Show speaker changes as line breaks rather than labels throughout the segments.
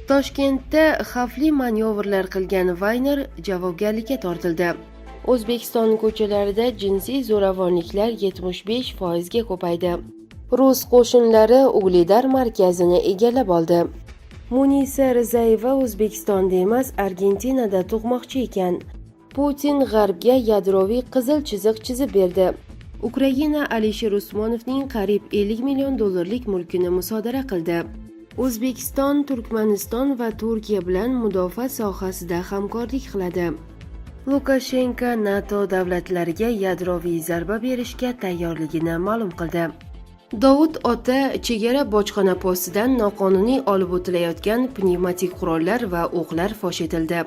Toshkentda xavfli manyovrlar qilgan vayner javobgarlikka tortildi. O'zbekiston ko'chalarida jinsiy zo'ravonliklar 75 foizga ko'paydi. Rus qo'shinlari Ugledar markazini egallab oldi. Munisa Rizayeva O'zbekistonda emas, Argentinada tug'moqchi ekan. Putin G'arbga yadroviy qizil chiziq chizib berdi. Ukraina Alisher Usmonovning qariyb 50 million dollarlik mulkini musodara qildi. O'zbekiston Turkmaniston va Turkiya bilan mudofaa sohasida hamkorlik qiladi. Lukashenko NATO davlatlariga yadroviy zarba berishga tayyorligini ma'lum qildi. Dovud ota chegara bojxona postidan noqonuniy olib o'tilayotgan pnevmatik qurollar va o'qlar fosh etildi.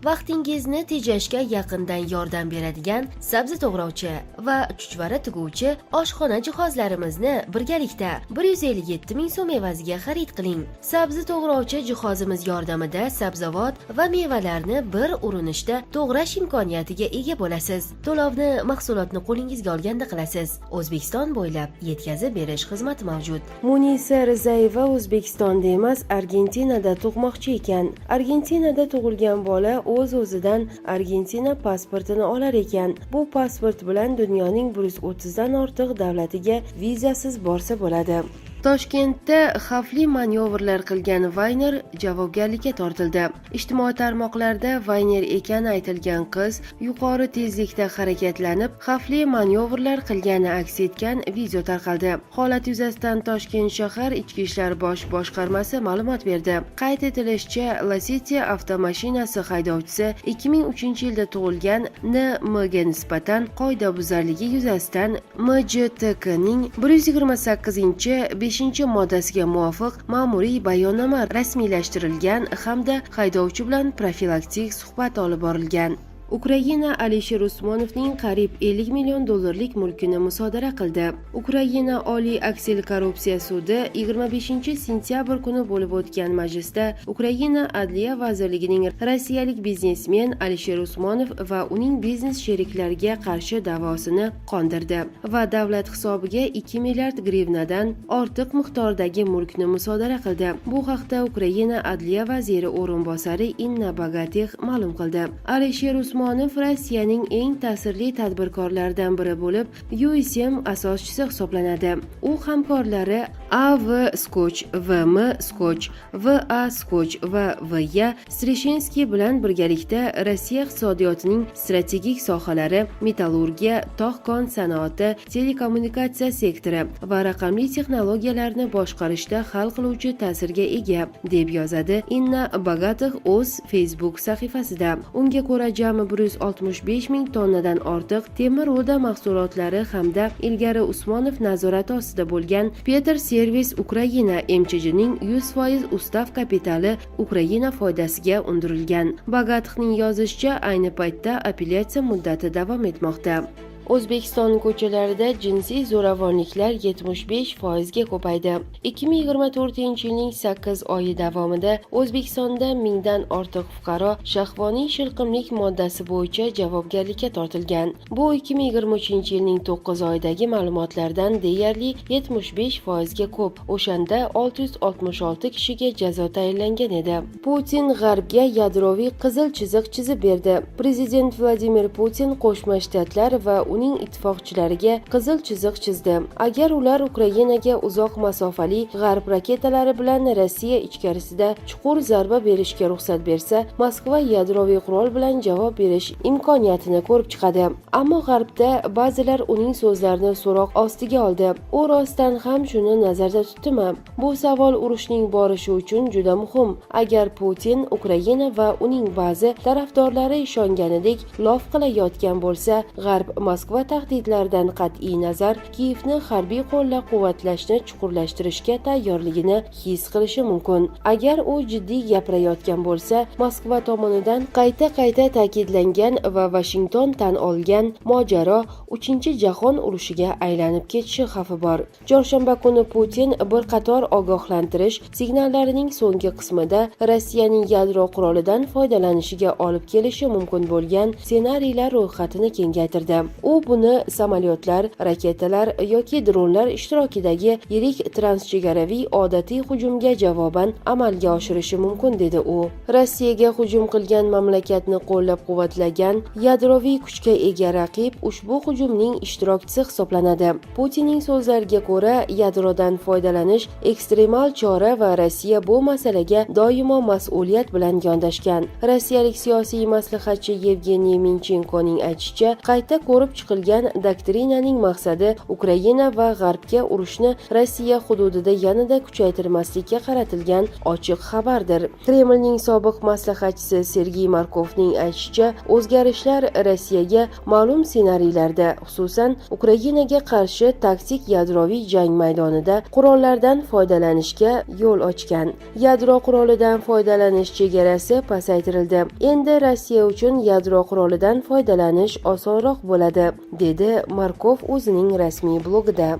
Vaqtingizni tejashga yaqindan yordam beradigan sabzi to'g'rovchi va chuchvara tuguvchi oshxona jihozlarimizni birgalikda 157 ming so'm evaziga xarid qiling. Sabzi to'g'rovchi jihozimiz yordamida sabzavot va mevalarni bir urinishda to'g'rash imkoniyatiga ega bo'lasiz. To'lovni mahsulotni qo'lingizga olganda qilasiz. O'zbekiston bo'ylab yetkazib berish xizmati mavjud. Munisa Rizayeva O'zbekistonda emas, Argentinada tug'moqchi ekan. Argentinada tug'ilgan bola o'z-o'zidan Argentina pasportini olar ekan. Bu pasport bilan dunyoning 130 dan ortiq davlatiga vizasiz borsa bo'ladi. Toshkentda xavfli manyovrlar qilgan vayner javobgarlikka tortildi. Ijtimoiy tarmoqlarda vayner ekani aytilgan qiz yuqori tezlikda harakatlanib, xavfli manyovrlar qilgani aks etgan video tarqaldi. Holat yuzasidan Toshkent shahar Ichki ishlar bosh boshqarmasi ma'lumot berdi. Qayd etilishicha, Lacetti avtomashinasi haydovchisi 2003 yilda tug'ilgan N.M. ga nisbatan qoidabuzarligi yuzasidan MJTKning 128 5 moddasiga muvofiq ma'muriy bayonnoma rasmiylashtirilgan hamda haydovchi bilan profilaktik suhbat olib borilgan. Ukraina Alisher Usmonovning qariyb 50 million dollarlik mulkini musodara qildi. Ukraina Oliy aksilkorrupsiya sudi 25 sentyabr kuni bo'lib o'tgan majlisda Ukraina Adliya vazirligining rossiyalik biznesmen Alisher Usmonov va uning biznes sheriklariga qarshi da'vosini qondirdi va davlat hisobiga 2 milliard grivnadan ortiq miqdordagi mulkni musodara qildi. Bu haqda Ukraina adliya vaziri o'rinbosari Inna Bogatix ma'lum qildi. Alisher Usmonov Rossiyaning eng ta'sirli tadbirkorlaridan biri bo'lib, USM asoschisi hisoblanadi. U hamkorlari A.V. Skoch, V.M. Skoch, V.A. Skoch va V.Ya. Streshinskiy bilan birgalikda Rossiya iqtisodiyotining strategik sohalari: metallurgiya, tog'-kon sanoati, telekommunikatsiya sektori va raqamli texnologiyalarni boshqarishda hal qiluvchi ta'sirga ega, deb yozadi Inna Bogatix o'z Facebook sahifasida. Unga ko'ra, jami 165 ming tonnadan ortiq temir ruda mahsulotlari hamda ilgari Usmonov nazorati ostida bo'lgan Peter Servis Ukraina MChJning 100% ustav kapitali Ukraina foydasiga undirilgan. Bogatixning yozishicha, ayni paytda apellyatsiya muddati davom etmoqda. O'zbekiston ko'chalarida jinsiy zo'ravonliklar 75 foizga ko'paydi. 2024 yilning 8 oyi davomida O'zbekistonda mingdan ortiq fuqaro shahvoniy shilqimlik moddasi bo'yicha javobgarlikka tortilgan. Bu 2023 yilning 9 oyidagi ma'lumotlardan deyarli 75 foizga ko'p. O'shanda 666 kishiga jazo tayinlangan edi. Putin G'arbga yadroviy qizil chiziq chizib berdi. Prezident Vladimir Putin Qo'shma Shtatlar va uning ittifoqchilariga qizil chiziq chizdi. Agar ular Ukrainaga uzoq masofali g'arb raketalari bilan Rossiya ichkarisida chuqur zarba berishga ruxsat bersa, Moskva yadroviy qurol bilan javob berish imkoniyatini ko'rib chiqadi. Ammo G'arbda ba'zilar uning so'zlarini so'roq ostiga oldi. U rostdan ham shuni nazarda tutdimi? Bu savol urushning borishi uchun juda muhim. Agar Putin Ukraina va uning ba'zi tarafdorlari ishonganidek lof qilayotgan bo'lsa, G'arb Moskva tahdidlaridan qat'iy nazar Kiyevni harbiy qo'llab-quvvatlashni chuqurlashtirishga tayyorligini his qilishi mumkin. Agar u jiddiy gapirayotgan bo'lsa, Moskva tomonidan qayta-qayta ta'kidlangan va Vashington tan olgan mojaro Uchinchi jahon urushiga aylanib ketishi xavfi bor. Chorshanba kuni Putin bir qator ogohlantirish signallarining so'nggi qismida Rossiyaning yadro qurolidan foydalanishiga olib kelishi mumkin bo'lgan ssenariylar ro'yxatini kengaytirdi. U U buni samolyotlar, raketalar yoki dronlar ishtirokidagi yirik transchegaraviy odatiy hujumga javoban amalga oshirishi mumkin, dedi u. Rossiyaga hujum qilgan mamlakatni qo'llab-quvvatlagan yadroviy kuchga ega raqib ushbu hujumning ishtirokchisi hisoblanadi. Putinning so'zlariga ko'ra, yadrodan foydalanish ekstremal chora va Rossiya bu masalaga doimo mas'uliyat bilan yondashgan. Rossiyalik siyosiy maslahatchi Yevgeniy Minchenkoning aytishicha, qayta ko'rib chiqilgan doktrinaning maqsadi Ukraina va G'arbga urushni Rossiya hududida yanada kuchaytirmaslikka qaratilgan ochiq xabardir. Kremlning sobiq maslahatchisi Sergey Markovning aytishicha, o'zgarishlar Rossiyaga ma'lum ssenariylarda, xususan, Ukrainaga qarshi taktik yadroviy jang maydonida qurollardan foydalanishga yo'l ochgan. Yadro qurolidan foydalanish chegarasi pasaytirildi. Endi Rossiya uchun yadro qurolidan foydalanish osonroq bo'ladi, dedi Markov o'zining rasmiy blogida.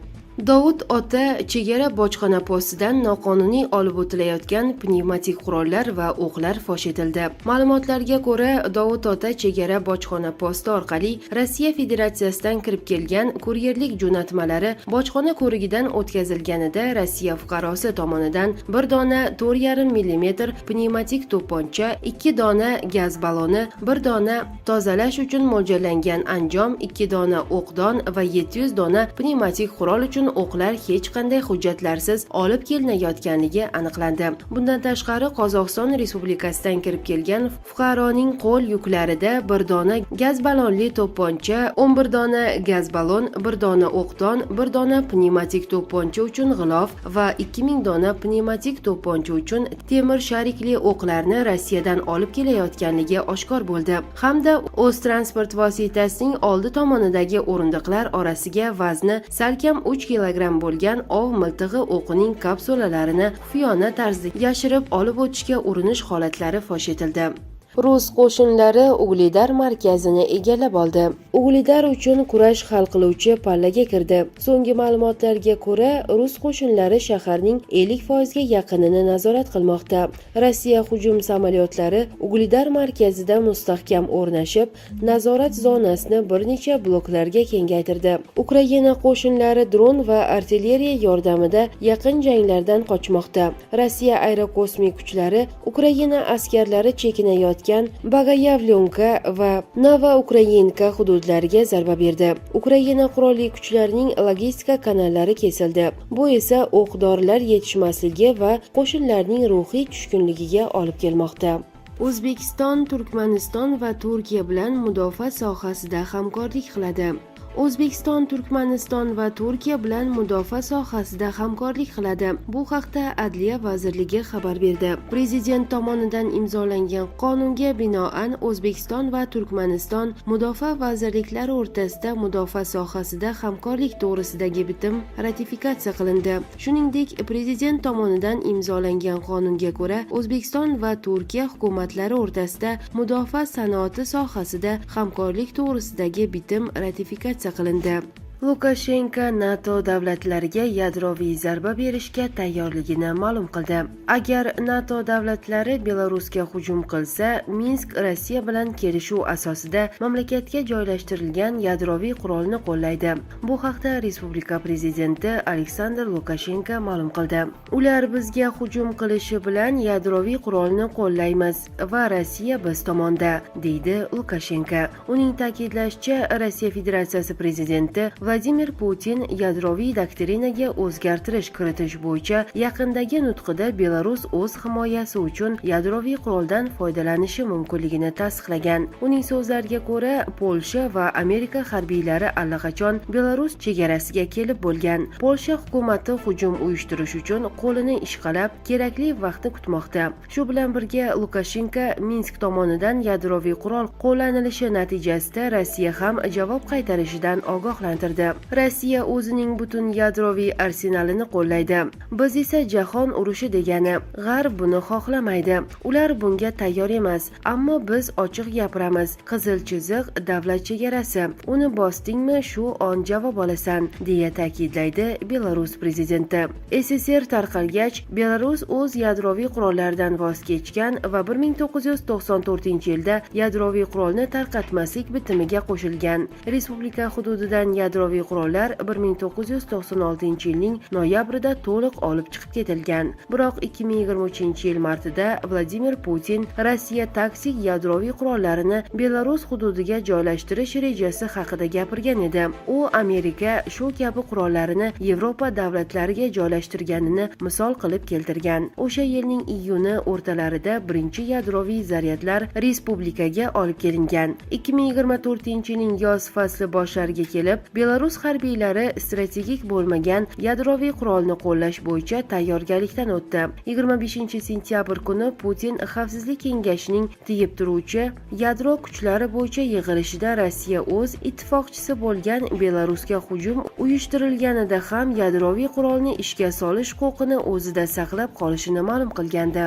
Dovud ota chegara bojxona postidan noqonuniy olib o'tilayotgan pnevmatik qurollar va o'qlar fosh etildi. Ma'lumotlarga ko'ra, Dovud ota chegara bojxona posti orqali Rossiya Federatsiyasidan kirib kelgan kuryerlik jo'natmalari bojxona ko'rigidan o'tkazilganida Rossiya fuqarosi tomonidan bir dona 4,5 millimetr pnevmatik to'pponcha, ikki dona gaz balloni, bir dona tozalash uchun mo'ljallangan anjom, ikki dona o'qdon va 700 dona pnevmatik qurol uchun o'qlar hech qanday hujjatlarsiz olib kelinayotganligi aniqlandi. Bundan tashqari, Qozog'iston Respublikasidan kirib kelgan fuqaroning qo'l yuklarida bir dona gaz ballonli to'pponcha, 11 dona gaz ballon, bir dona o'qdon, bir dona pnevmatik to'pponcha uchun g'ilof va 2000 dona pnevmatik to'pponcha uchun temir sharikli o'qlarni Rossiyadan olib kelayotganligi oshkor bo'ldi hamda o'z transport vositasining oldi tomonidagi o'rindiqlar orasiga vazni salkam 3 kilogramm bo'lgan ov miltig'i o'qining kapsulalarini xufiyona tarzda yashirib olib o'tishga urinish holatlari fosh etildi. Rus qo'shinlari Uglidar markazini egallab oldi. Uglidar uchun kurash hal qiluvchi pallaga kirdi. So'nggi ma'lumotlarga ko'ra, rus qo'shinlari shaharning 50% ga yaqinini nazorat qilmoqda. Rossiya hujum samolyotlari Uglidar markazida mustahkam o'rnashib, nazorat zonasini bir necha bloklarga kengaytirdi. Ukraina qo'shinlari dron va artilleriya yordamida yaqin janglardan qochmoqda. Rossiya aerokosmik kuchlari Ukraina askarlari chekinayotgan Bogoyavlenka va Novoukrainka hududlariga zarba berdi. Ukraina qurolli kuchlarining logistika kanallari kesildi. Bu esa o'q dorilar yetishmasligi va qo'shinlarning ruhiy tushkunligiga olib kelmoqda. O'zbekiston Turkmaniston va Turkiya bilan mudofaa sohasida hamkorlik qiladi. O'zbekiston Turkmaniston va Turkiya bilan mudofaa sohasida hamkorlik qiladi. Bu haqda Adliya vazirligi xabar berdi. Prezident tomonidan imzolangan qonunga binoan, O'zbekiston va Turkmaniston mudofaa vazirliklari o'rtasida mudofaa sohasida hamkorlik to'g'risidagi bitim ratifikatsiya qilindi. Shuningdek, prezident tomonidan imzolangan qonunga ko'ra, O'zbekiston va Turkiya hukumatlari o'rtasida mudofaa sanoati sohasida hamkorlik to'g'risidagi bitim ratifikatsiya qilindi. Lukashenko NATO davlatlariga yadroviy zarba berishga tayyorligini ma'lum qildi. Agar NATO davlatlari Belarusga hujum qilsa, Minsk Rossiya bilan kelishuv asosida mamlakatga joylashtirilgan yadroviy qurolni qo'llaydi. Bu haqda respublika prezidenti Aleksandr Lukashenko ma'lum qildi. Ular bizga hujum qilishi bilan yadroviy qurolni qo'llaymiz va Rossiya biz tomonda, deydi Lukashenko. Uning ta'kidlashicha, Rossiya Federatsiyasi prezidenti Vladimir Putin yadroviy doktrinaga o'zgartirish kiritish bo'yicha yaqindagi nutqida Belarus o'z himoyasi uchun yadroviy quroldan foydalanishi mumkinligini tasdiqlagan. Uning so'zlariga ko'ra, Polsha va Amerika harbiylari allaqachon Belarus chegarasiga kelib bo'lgan. Polsha hukumati hujum uyushtirish uchun qo'lini ishqalab, kerakli vaqtni kutmoqda. Shu bilan birga, Lukashenko Minsk tomonidan yadroviy qurol qo'llanilishi natijasida Rossiya ham javob qaytarishidan ogohlantirdi. edi. Rossiya o'zining butun yadroviy arsenalini qo'llaydi. Biz esa jahon urushi degani. G'arb buni xohlamaydi. Ular bunga tayyor emas, ammo biz ochiq gapiramiz. Qizil chiziq davlat chegarasi. Uni bosdingmi, shu on javob olasan, deya ta'kidlaydi Belarus prezidenti. SSR tarqalgach, Belarus o'z yadroviy qurollaridan voz kechgan va 1994-yilda yadroviy qurolni tarqatmaslik bitimiga qo'shilgan. Respublika hududidan yadroviy qurollar 1996-yilning noyabrida to'liq olib chiqib ketilgan. Biroq 2023-yil martida Vladimir Putin Rossiya taktik yadroviy qurollarini Belarus hududiga joylashtirish rejasi haqida gapirgan edi. U Amerika shu kabi qurollarini Yevropa davlatlariga joylashtirganini misol qilib keltirgan. O'sha yilning iyuni o'rtalarida birinchi yadroviy zaryadlar respublikaga olib kelingan. 2024-yilning yoz fasli boshlariga kelib, Belarus harbiylari strategik bo'lmagan yadroviy qurolni qo'llash bo'yicha tayyorgarlikdan o'tdi. 25 sentyabr kuni Putin Xavfsizlik kengashining tiyib turuvchi yadro kuchlari bo'yicha yig'ilishida Rossiya o'z ittifoqchisi bo'lgan Belarusga hujum uyushtirilganida ham yadroviy qurolni ishga solish huquqini o'zida saqlab qolishini ma'lum qilgandi.